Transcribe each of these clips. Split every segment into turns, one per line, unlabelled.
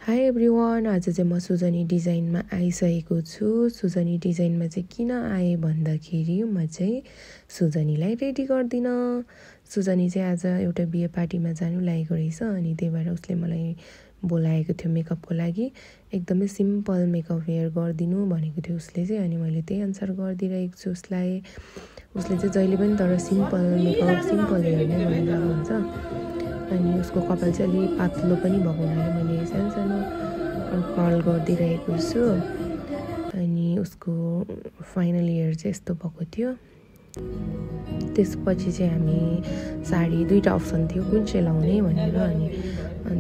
High everyone, आज चाहिँ म सुजनी डिजाइनमा आइसकेको छु। सुजनी डिजाइनमा चाहिँ किन आएँ भन्दाखेरि म चाहिँ सुजनीलाई रेडी गर्दिन। सुजनी चाहिँ आज एउटा बिहे पार्टीमा जानु लागेको रहेछ, अनि त्यही भएर उसले मलाई बोलाएको थियो मेकअपको लागि। एकदमै सिम्पल मेकअप वेयर गरिदिनु भनेको थियो उसले चाहिँ, अनि मैले त्यही अनुसार गरिदिइरहेको छु उसलाई। उसले चाहिँ जहिले पनि तर सिम्पल मेकअप सिम्पल हेयर नै गरिरहेको हुन्छ। अनि उसको कपाल चाहिँ अलि पातलो पनि भएको हुनाले मैले सानो सानो कर्ल गरिदिइरहेको छु। अनि उसको फाइनल इयर चाहिँ यस्तो भएको थियो। त्यसपछि चाहिँ हामी साडी दुईवटा अप्सन थियो कुन चाहिँ लाउने भनेर, अनि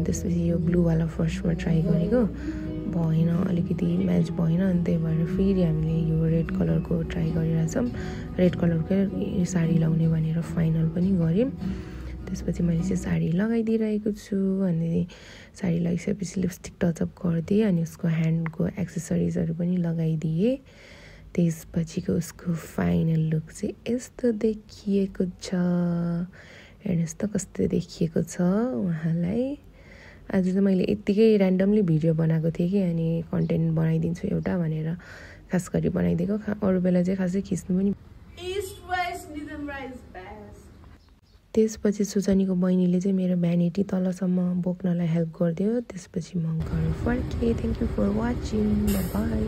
त्यसपछि यो ब्लूवाला फर्स्टमा ट्राई गरेको, भएन, अलिकति म्याच भएन। अनि त्यही भएर फेरि हामीले यो रेड कलरको ट्राई गरिरहेछौँ। रेड कलरकै साडी लाउने भनेर फाइनल पनि गऱ्यौँ। त्यसपछि मैले चाहिँ साडी लगाइदिइरहेको छु। अनि साडी लगाइसकेपछि लिपस्टिक टचअप गरिदिएँ, अनि उसको ह्यान्डको एक्सेसरिजहरू पनि लगाइदिएँ। त्यसपछिको उसको फाइनल लुक चाहिँ यस्तो देखिएको छ। हेर्नुहोस् त कस्तो देखिएको छ उहाँलाई। आज चाहिँ मैले यत्तिकै ऱ्यान्डमली भिडियो बनाएको थिएँ कि, अनि कन्टेन्ट बनाइदिन्छु एउटा भनेर खास गरी बनाइदिएको। अरू बेला चाहिँ खासै खिच्नु पनि। त्यसपछि सुजनीको बहिनीले चाहिँ मेरो भ्यानिटी तलसम्म बोक्नलाई हेल्प गरिदियो। त्यसपछि म घर फर्केँ। Thank you for watching, by.